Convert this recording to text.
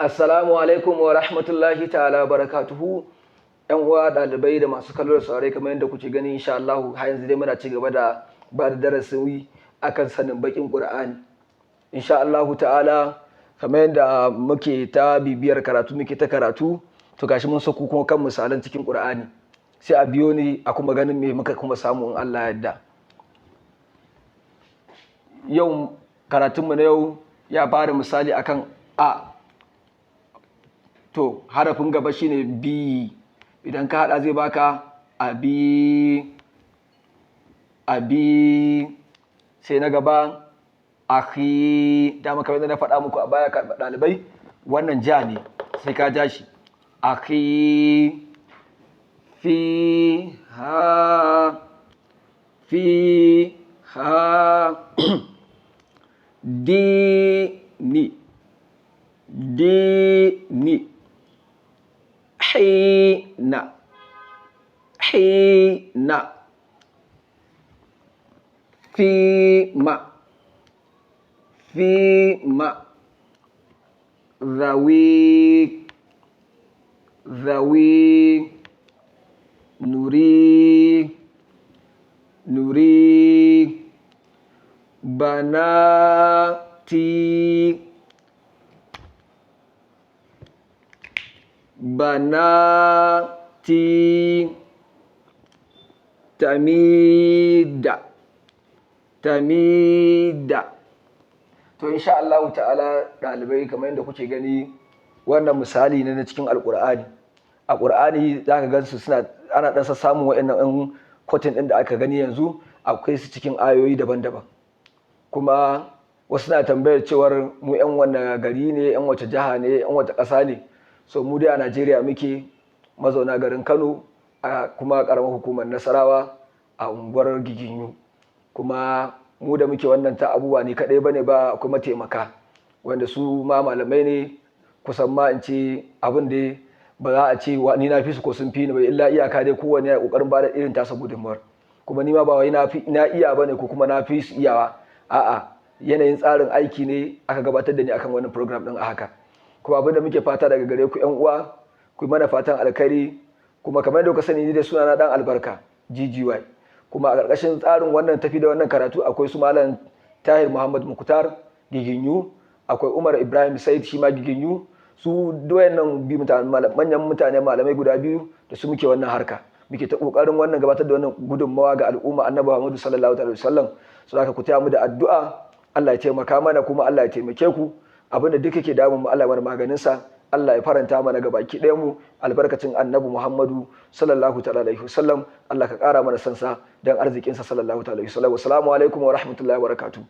Assalamu alaikum wa rahmatullahi ta'ala barakatuhu. ‘Yan uwa ɗalibai da masu kallo da saurare, kamar yadda kuke gani, insha Allah har yanzu dai muna ci gaba da ba da darasi akan sanin baƙin Qur'ani. Insha Allah ta'ala, kamar yadda muke ta bibiyar karatu, muke ta karatu, to gashi mun sako kuma kan misalan cikin Qur'ani. Sai a biyo ni a kuma ganin me muka kuma samu in Allah ya yarda. Yau karatunmu na yau ya fara misali akan a. To, harafin gaba shine B. Idan ka hada zai baka abi, abi. Sai na gaba, akhi. Dama kamar yadda na faɗa muku a baya, ɗalibai, wannan ja ne, sai ka ja shi, akhi. Fi ha, fi ha. Di ni, di ni. Hina, hina. Fima, fima. Zawi, zawi. Nuri, nuri. Banati, banati. Tamida, tamida. To, insha Allah ta'ala, ɗalibai, kamar yadda kuke gani, wannan misali ne na cikin Alƙur'ani. A Ƙur'ani za ka gansu suna ana ɗan samun waɗannan ɗan kwatin ɗin da aka gani yanzu, akwai su cikin ayoyi daban-daban. Kuma wasu na tambayar cewar mu 'yan wanne gari ne, 'yan wace jiha ne, 'yan wace ƙasa ne. So mu dai a Najeriya muke, mazauna garin Kano, a kuma ƙaramar hukumar Nasarawa, a unguwar Giginyu. Kuma mu da muke wannan ta abubuwa ne kaɗai bane ba, akwai mataimaka wanda su ma malamai ne. Kusan ma in ce abin da ba za a ce ni na fi su ko sun fi ni ba, illa iyaka dai kowanne ya kokarin bada irin tasa gudunmawar. Kuma ni ma ba wai na fi na iya bane ko kuma na fi su iyawa, a'a, yanayin tsarin aiki ne aka gabatar da ni akan wannan program din a haka. Kuma abin da muke fata daga gare ku, yan uwa, ku yi mana fatan alkhairi. Kuma kamar yadda kuka sani, ni da suna na Dan Albarka GGY. Kuma a ƙarƙashin tsarin wannan tafi da wannan karatu akwai su Malam Tahir Muhammad Mukhtar Giginyu, akwai Umar Ibrahim Said, shi ma Giginyu. Su wayannan biyu manyan mutane, malamai guda biyu da su muke wannan harka, muke ta kokarin wannan gabatar da wannan gudunmawa ga al'umma Annabi Muhammadu sallallahu alaihi wasallam. So haka ku taya mu da addu'a, Allah ya taimaka mana kuma Allah ya taimake ku. Abinda duk yake damun mu, Allah ya mana maganin sa, Allah ya faranta mana ga baki ɗayan mu, albarkacin Annabi Muhammadu sallallahu ta'ala alaihi wasallam. Allah ka ƙara mana sansa dan arzikin sa sallallahu ta'ala alaihi wasallam. Assalamu alaikum wa rahmatullahi wa barakatuh.